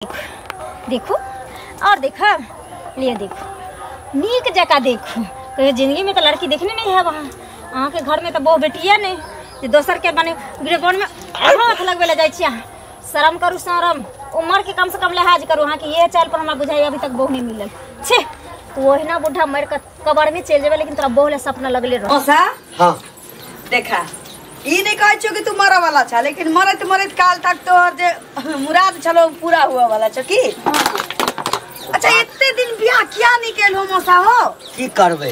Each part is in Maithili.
देखू और देखा लिए देखू नीक जकाँ देखू। कहियो जिंदगी में तो लड़की देखने नहीं है वहाँ, अहाँ के घर में तो बहु बेटिया नहीं जे दोसर के माने गिरबन में हाथ लगबे ले जाइ छी अहाँ। शर्म करू शर्म, उम्र के कम से कम लिहाज करू। अहाँ के ये चाल पर हमरा बुझाइ अभी तक बहु नहीं मिलल छे। तू ओहिना बूढ़ा मर के कबर में चलि जेबे, लेकिन तोरा बहु ले सपना लगले रह। मौसा हां देखा ई नहीं कहै छियो कि तू मरे वाला छ, लेकिन मरैत मरैत काल तक तोहर जे मुराद छलो पूरा हुआ वाला छ की। अच्छा एते दिन बियाह किया नहीं केलहो मौसा हो? की करबै,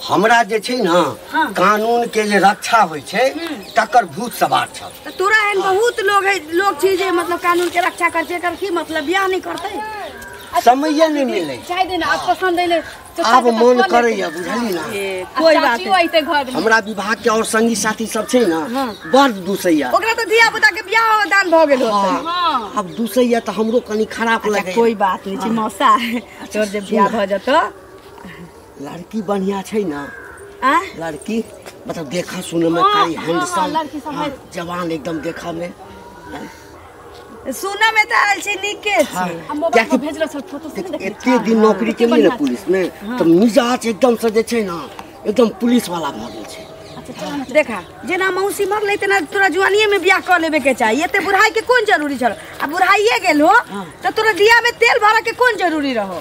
हमरा जे छै ना हाँ। कानून के जे रक्षा होइ छै तकर भूत सवार छल। त तोरा एहन बहुत लोग है, लोग छी जे मतलब कानून के रक्षा करते कर की मतलब बियाह नहीं करते, समय नहीं मिले। चाहे दिन आप पसंद है आब मन करैया बुझली ना। कोई बात नहीं, हमरा विभाग के और संगी साथी सब छै ना बड़ दुसैया, ओकरा तो धिया पुता के बियाह दान भ गेल होतै। हां अब दुसैया त हमरो कनी खराब लगे। कोई बात नहीं छै मौसा, तोर जे बियाह भ जतो। लड़की बढ़िया छै ना? आ लड़की मतलब देखा सुने में कारी हैंडसम, जवान एकदम देखा में सुना में त आयल छै नीके छै। आ मोबाइल पर भेजलो सर फोटो से नहीं एते दिन नौकरी केली ने पुलिस में त मिजाज एकदम से जे छै ना एकदम पुलिस वाला भ गेल छै। अच्छा देखा जेना मौसी मरलै तेना तोरा जुआनिये में बियाह क लेबे के चाही, एते बुढ़ाई के कोन जरूरी छल? आ बुढ़ाइए गेल हो त तोरा दिया में तेल भरा के कोन जरूरी रहो?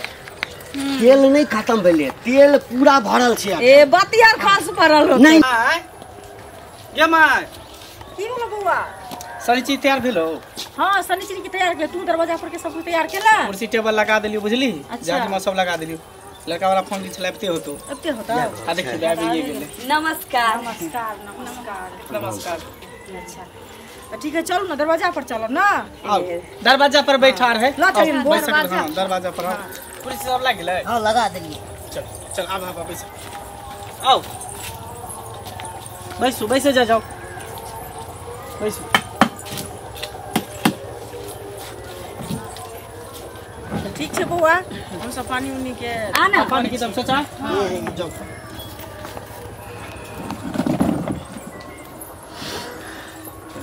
तेल नहीं खत्म भेलै, तेल पूरा भरल छै। ए बतियार खास भरल हो नहीं। गे my की भेलो बौआ? सारी चीज तैयार भेलो? हां सनी चीज के तैयार के तू दरवाजा पर के सब कुछ तैयार केला, कुर्सी टेबल लगा देलियो बुझली, जाके सब लगा देलियो। लड़का वाला फोन के चलाबते होतो अबते होता। आ देखि आबि गेलै। नमस्कार नमस्कार नमस्कार नमस्कार। अच्छा तो ठीक है चलू ना दरवाजा पर चलब ना। आओ दरवाजा पर बैठा रहे, दरवाजा दरवाजा पर। हां कुर्सी सब लाग गेलै? हां लगा देलिए। चल चल आब आब बैस, आओ बैसू बैसे जा जाओ बैसू। ठीक छै बौआ, हम सब पानी उनी के आ ना पानी की तब सोचा। हां जाओ।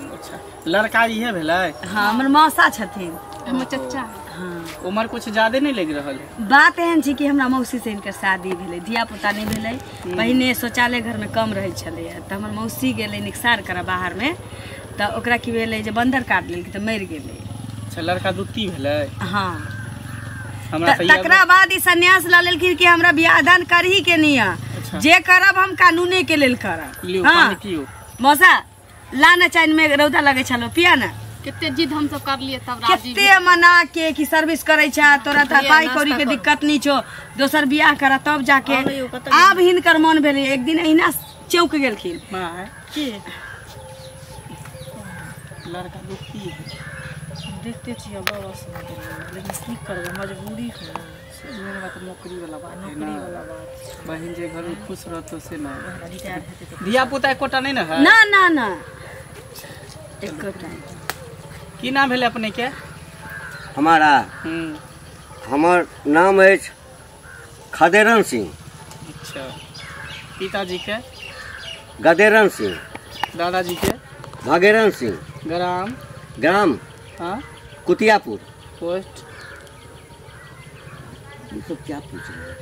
अच्छा लड़का इहे भेलै? हां हमर मौसा छथिन, हमर चचा। हां उम्र कुछ ज्यादा नहीं लग रहल है। बात एहन छै कि हमरा मौसी से इनकर शादी भेलै, धिया पुता नहीं भेलै। पहिने शौचालय घर में कम रहै छलै त हमर मौसी गेलै निकसार करा बाहर में, त ओकरा की भेलै जे बंदर काट लेलकै त मरि गेलै। अच्छा लड़का दुत्ती भेलै? हां हमरा तकरा बाद ई सन्यास ल लेलखिन कि हमरा बियाह दान करही के नहीं है, जे करब हम कानूने के लेल करब। हां मौसा ला ना चाइन में रौदा लगे छलो पिया ना। कते जिद हम सब कर लिए तब राजी, कते मना के कि सर्विस करे छ तोरा त पाई कौड़ी के दिक्कत नहीं छो, दोसर बियाह करा तब जाके। आब हिनकर मन भेलै एक दिन अहिना चौक गेलखिन। मां की लड़का दुखी है देखते छियै बाबा से, लेकिन की करबै मजबूरी है। मेन बात नौकरी वाला बात, नौकरी वाला बात। बहिन जे घर में खुश रहतो से ना, धिया पुता एकोटा नहीं ना है? ना ना ना एकोटा। की नाम भेलै अपने के? हमारा हमर नाम अछि खदेरन सिंह। अच्छा पिताजी के? गदेरन सिंह। दादाजी के? भगेरन सिंह। ग्राम? ग्राम हाँ कुतियापुर। पोस्ट? ये सब क्या पूछ रहे हैं?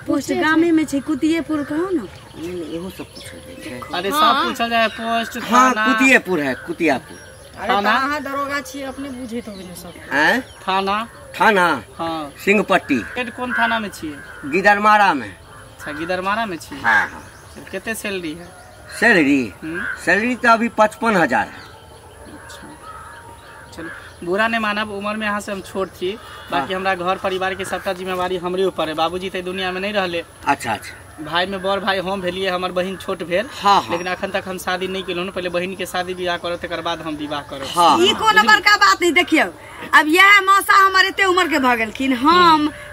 पोस्ट गामे में छै कुतियापुर कहो ना। नहीं नहीं एहो सब पूछल जाइ छै। अरे सब पूछल जाय पोस्ट थाना। हाँ कुतियापुर है कुतियापुर। अरे अहाँ दरोगा छी अपने बुझैत होबै ने सब। हैं थाना? थाना हां सिंहपट्टी। कोन थाना में छियै? गिदरमारा में। अच्छा गिदरमारा में छियै। हां हां। कते सैलरी है? सैलरी सैलरी तो अभी 55,000 है। अच्छा चलो बुरा नहीं मानब, उम्र में यहाँ से हम छोट थी, बाकी हमरा घर परिवार के सबटा जिम्मेवारी हमरे ऊपर है। बाबूजी तो दुनिया में नहीं रहले। अच्छा अच्छा। भाई में बड़ भाई हम भेलिए, हमर बहिन छोट भेल। हाँ, हाँ। लेकिन अखन तक हम शादी नहीं केलहुँ, पहले बहिन के शादी बियाह करब तकर बाद हम विवाह करब। हाँ, ई कोनो बड़का बात नहीं। देखियौ अब यह मौसा हमर एते उम्र के भ गेलखिन,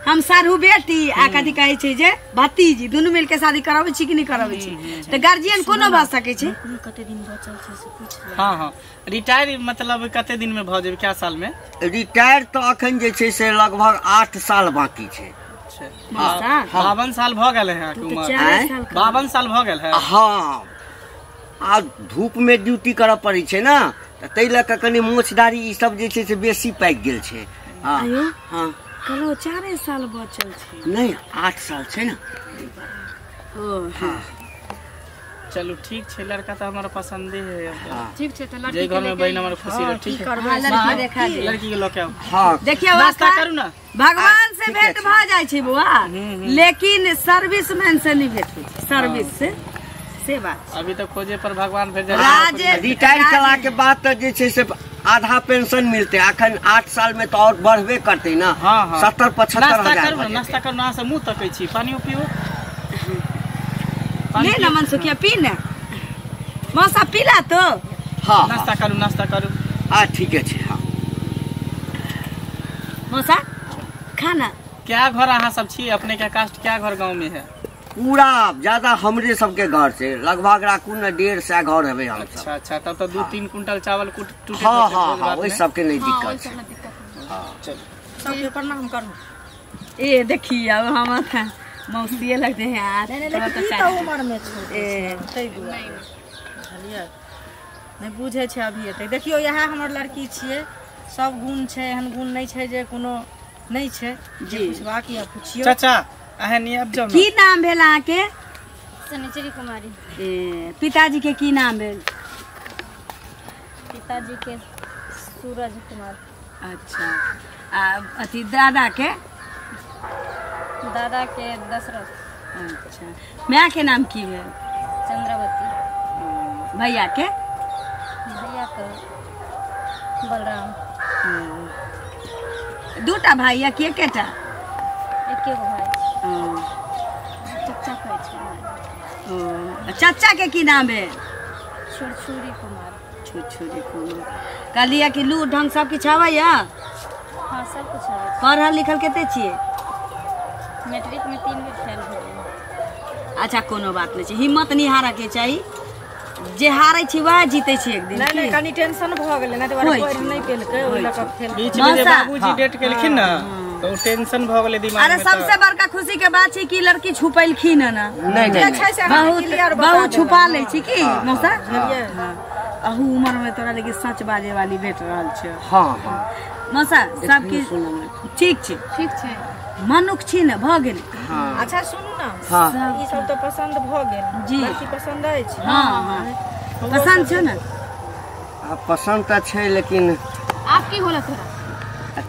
हम सारू बेटी आ कथी कहै छै जे भतीजी दुनू मिल के शादी कराबै छी कि नहीं कराबै छी, त गार्जियन कोनो भ सकै छै। कते दिन बचल छै से पूछ ले। हां हां रिटायर मतलब कते दिन में भ जेबै, क्या साल में रिटायर? तो अखन जे छै से लगभग 8 साल बाकी छै। 52 साल भ गेल है अहाँके उम्र? 52 साल भ गेल है। हाँ आ धूप में ड्यूटी करऽ पड़ै छै ना, त तै लऽ कऽ कनि मोछ दाढ़ी ई सब जे छै से बेसी पाकि गेल छै। हाँ हाँ कहलो 4 साल बचल छै। नहीं 8 साल छै ना। ओ हाँ चलू ठीक छै, लड़का तो हमारा पसंदे है। ठीक छै त लड़की जे घर में बहन हमर खुशी रहे। ठीक है लड़की देखा दे, लड़की के लके आओ। हां देखियो नाश्ता करू ना, भगवान से भेंट भ जाय छै बुआ, लेकिन सर्विस मैन से नहीं भेंट होय छै, सर्विस से से बात। अभी तो खोजे पर भगवान भेज दे। रिटायर कला के बाद त जे छै से आधा पेंशन मिलते, अखन 8 साल में तो और बढ़बे करते ना। 70-75 हजार। नाश्ता करू ना, से मुंह तकै छी, पानी पिउ ले ना मनसुखिया पी ना, मौसा पीला तो। हाँ नाश्ता करू, नाश्ता करू। हाँ ठीक है। हाँ मौसा खाना क्या घर अहाँ सब छी, अपने के कास्ट क्या घर गांव में है? पूरा ज्यादा हमरे सबके घर से लगभग राखू ना 150 घर है हम सब। अच्छा अच्छा, तब तो 2-3 कुंटल चावल टूटे। हाँ हाँ हाँ, वही सबके नहीं दिक्कत है। चलो सबके प्रणाम करू। ए देखिए अब हम मौसिए लगते हैं यार। नहीं लेकिन ई तो उम्र में छोट छै बुझलियै, नहीं बुझै छै अभी एते। देखियौ इएह हमर लड़की छियै, सब गुण छै, एहन गुण नहीं छै जे कोनो नहीं छै जे पुछबाक या पुछियौ। चाचा अहाँ नहीं आबि जाउ। की नाम भेल अहाँके? शनिचरी कुमारी। ए पिताजी के की नाम भेल? पिताजी के सूरज कुमार। अच्छा, आ अथी दादा के? दादा के दशरथ। अच्छा, माय के नाम की भेल? चंद्रवती। भैया के? भैया के बलराम। दूटा भाई या के एकेटा? एके गो भाई। चचा कहै छै। ओ चचा के की नाम भेल? छुरछुरी कुमार। छुरछुरी कुमार। कहलियै कि लू ढंग सब किछु आबैया? हाँ सब कुछ आबै। पढ़ल लिखल कते छियै? मैट्रिक में 3 बेर फेल भेलै। अच्छा कोनो बात नहीं छै, हिम्मत नहीं हारऽ के चाही, जे हारै छै वएह जीतै छै एक दिन। नहीं नहीं कनी टेंशन भ गेलै ना, दुबारा पढ़ नहीं पेलकै, ओइ लऽ कऽ फेल। बीच में जे बाबूजी डेट केलखिन ना तो टेंशन भ गेलै दिमाग में। अरे सबसे बड़का खुशी के बात छै कि लड़की छुपेलखिन ना। नहीं नहीं बहुत बहुत छुपा लै छै की मौसा? अहू उम्र में तोरा लेकिन सच बाजे वाली भेट रहल छै। हां हां मौसा सब किछ ठीक छै। ठीक छै, मनुख छी ने भ गेल। अच्छा सुनू ना, ई सब तो पसंद भ गेल जी, लड़की पसंद अछि? हाँ हाँ पसंद छै ना। पसंद त छै, लेकिन आप की होला तोरा?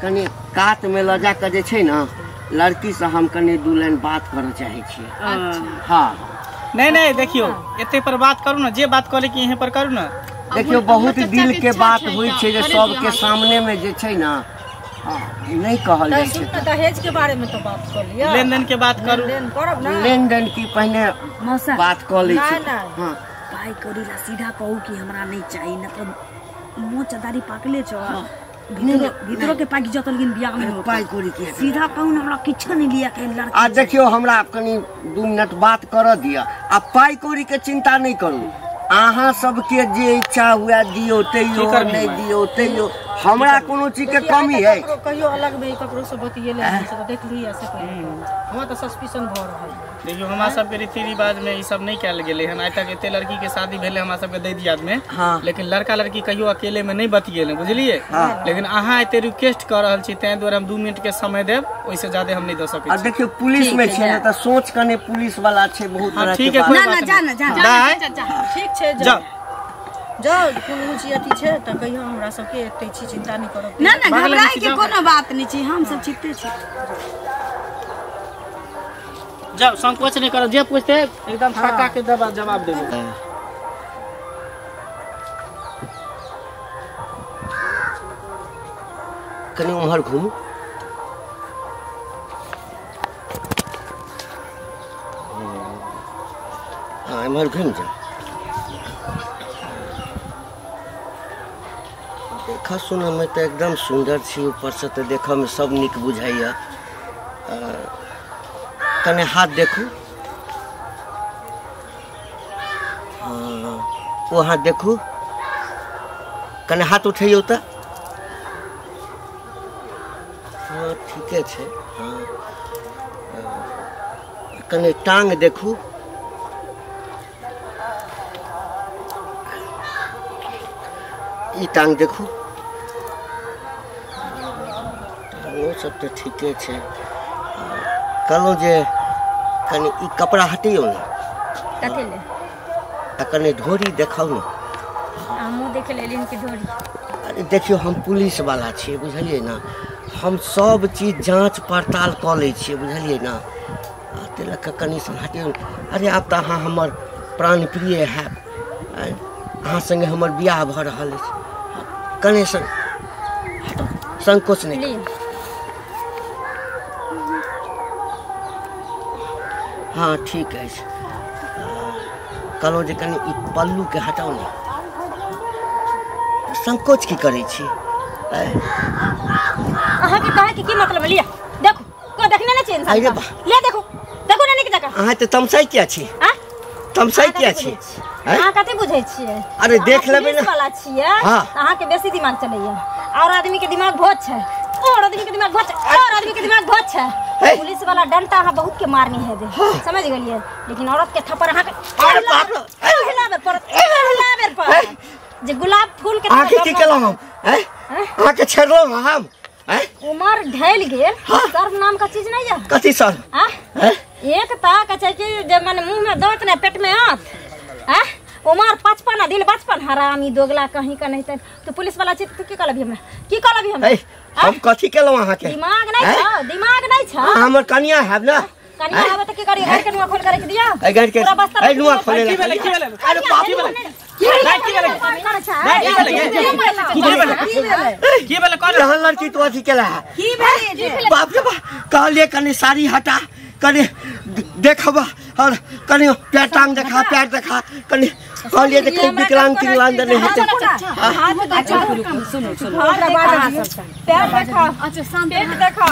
कनी कात में ल जा के जे छै ना लड़की से हम कनी 2 लाइन बात करऽ चाहे छियै। अच्छा हाँ नहीं नहीं देखियो एते पर बात करू ना, जे बात करे कि यहीं पर करू ना। देखियो बहुत दिल के बात होइ छै जे सबके सामने में जे छै ना नहीं कहल जाइ छै। दहेज के बारे में तो बात कर लिया, लेन देन के बात करू। लेन करब ना, लेन देन की पहिने मौसा बात क लै छी। हां पाई करी ला सीधा कहू कि हमरा नहीं चाहिए ना तो मोच दाढ़ी पाकले छौ, भीतरो भीतरो के पाकि जतल लेकिन बियाह में हो पाई करी के सीधा कहू ना हमरा किछ नहीं लिया के लड़की। आ देखियो हमरा कनी 2 मिनट बात कर दिया, आ पाई करी के चिंता नहीं करू, अहाँ सबके जे इच्छा हुआ दियो तैयो, नहीं दियो तैयो, हमरा कोनो चीज के कमी है? कहियो अलग में ककरो से बतियेले नहीं से देख लिया से पहिले हमरा तो सस्पिशन भ रहल है। देखियो हमरा सबके रीति रिवाज में ई सब नहीं कैल गेलै हन आइ तक। एते लड़की के शादी भेलै हमरा सबके दै दियाद में। हाँ। लेकिन लड़का लड़की कहियो अकेले में नहीं बतियेले, बुझलिए। हाँ। लेकिन अहाँ एते रिक्वेस्ट कर रहल छी तैं दुआरे हम 2 मिनट के समय देब, ओइसे ज्यादा हम नहीं दऽ सकै आ छी। देखियो पुलिस में छै ने त सोच कने पुलिस वाला छै बहुत हाँ, तरह ठीक के है, बात। कोई ना ना बात जा नहीं। ना जा बाय। ठीक छै जाओ जाओ कोनो चीज अथी छै त कहियो हमरा सबके एते छी, चिंता नहीं करब। ना ना बगल में घबराए के जाओ। कोनो बात नहीं छै, हम सब चिते छी। जाओ संकोच नहीं करो, जे पूछते एकदम फका के दबा जवाब देबो। कनी उम्हर घूमू। हाँ एम्हर घूम जा। देखा सुनऽ में तऽ एकदम सुंदर छी, ऊपर से तऽ देखऽ में सब नीक बुझाइया। कने हाथ देखू, हाँ ओ हाथ देखू, कने हाथ उठैयौ तऽ। हाँ ठीके छै। हाँ कने टांग देखू, ई टांग देखू, ओ सब तऽ ठीके छै। कहलहुँ जे कनि ई कपड़ा हटियौ ने। कथी ले? आ कनि ढोरी देखाउ ने। हमहूँ देखे लेलियन कि ढोरी। अरे देखियौ हम पुलिस वाला छियै बुझलियै ने, हम सब चीज जाँच पड़ताल कऽ लै छियै बुझलियै ने, ताहि लऽ कऽ कनि सन हटियौ। अरे आब तऽ अहाँ हमर प्राणप्रिय हैब, अहाँ सङ्गे हमर बियाह भऽ रहल अछि, कनि सन संकोच नहि। हाँ ठीक अछि। कहलहुँ जे कनि ई पल्लूके हटाउ ने। संकोच की करै छी? अहाँके कहै के की मतलब? लिअ देखू, को देखने नहि छी इंसान। ले देखू, देखू ने नीक जकाँ। अहाँ तऽ तमसाइ किया छी? तमसाइ किया छी? अहाँ कथी बुझै छियै? अरे देख लेबै ने। पुलिस वाला छियै, अहाँके बेसी दिमाग चलैया। और आदमी के दिमाग बहुत छै, और आदमी के दिमाग बहुत छै, और आदमी के दिमाग बहुत छै। पुलिस वाला डंटा अहाँ बहुत के मारनी है, समझ गेलियै? लेकिन औरत के थप्पड़ अहाँ के हिलाबे पड़त, हिलाबे पड़त। जे गुलाब फूल के अहाँ की केलहुँ हम? अहाँ के छेड़लहुँ हम? उमर ढल गेल, सर्व नाम का चीज नहीं है। कथी सर? एक ता कहै कि जे मने मुंह में दांत ने पेट में आंत। उमर 55 दिल बचपन हरामी दोगला कहीं का नहीं। तो पुलिस वाला चीज तू की कहलबी हमरा? की कहलबी हमरा? हम कथी केलहुँ अहाँ के? दिमाग नहीं छ, दिमाग नहीं छ। हमर कनिया हैब ना। कनिया आवे त की करी? घर के नुआ खोल के रख दिया। घर के ए नुआ खोले। अरे बाप रे, की भेलै? कौन लड़की तू अथी केला है? की भेलै? बाप रे बाप, कहलिए कनि साड़ी हटा, कनि देखबा और कनि पैर टांग देखा, पैर देखा, कनि कहलिए जे कहीं विकलांग तिकलांग नहि हेतै। सुनो सुनो, पैर देखा, पेट देखा,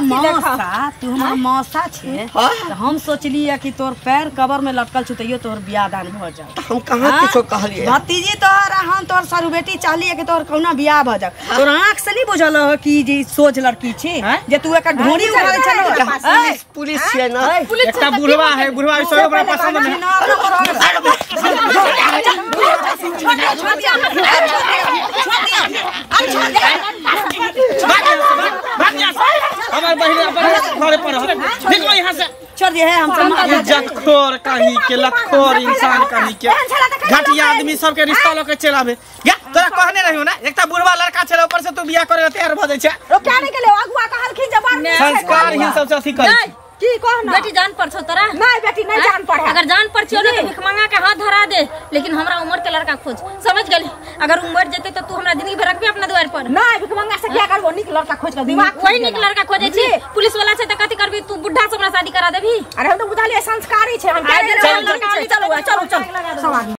मौसा तू हमर मौसा छे, हम सोचलिए कि तोर पैर कबर में लटकल छु तैयो तोर बियाह दान भ जाओ। हम कहाँ किछो कहलिए? भतीजी तोहर हम तोहर सारू बेटी चाहलिए कि तोहर कहुना बियाह भ जाओ। तोर आंख से नहीं बुझल हो कि जे सोझ लड़की छे, जे तू एकर ढोरी उड़ावे छलो। पुलिस पुलिस छियै ना। एकटा बुढ़वा है, बुढ़वा सब ओकरा पसंद नहीं। हमार बहिन अपन घरे पर निकलो यहाँ से। छोड़ दिए हम सब जखोर कहीं के लतखोर इंसान कहीं के घटिया आदमी सबके रिश्ता लके चल आबे। तोरा कहने रहियो ना, एकटा बुढ़वा लड़का छले ऊपर से तू बियाह करे तैयार भ जाय छै। रोका नहीं गेलै अगुआ कहलखिन जवान संस्कार ही सब से अथी करै। की कहना बेटी जान पर छौ तोरा? नहीं बेटी नहीं जान पर है। अगर जान पर छौ ने तो भिख मंगा के हाथ धरा दे, लेकिन हमरा उम्र के लड़का खोज, समझ गेली? अगर उम्र जेते तो तू हमरा जिंदगी भर रखबी अपना द्वार पर। नहीं भिख मंगा से क्या करबो, नीक लड़का खोज के दिमाग वही नीक लड़का खोजे छी। पुलिस वाला से त कथि करबी तू? बुढ़ा से हमरा शादी करा देबी? अरे हम तो बुझलिए संस्कारी छै, हम चलू चलू चलू सब आदमी।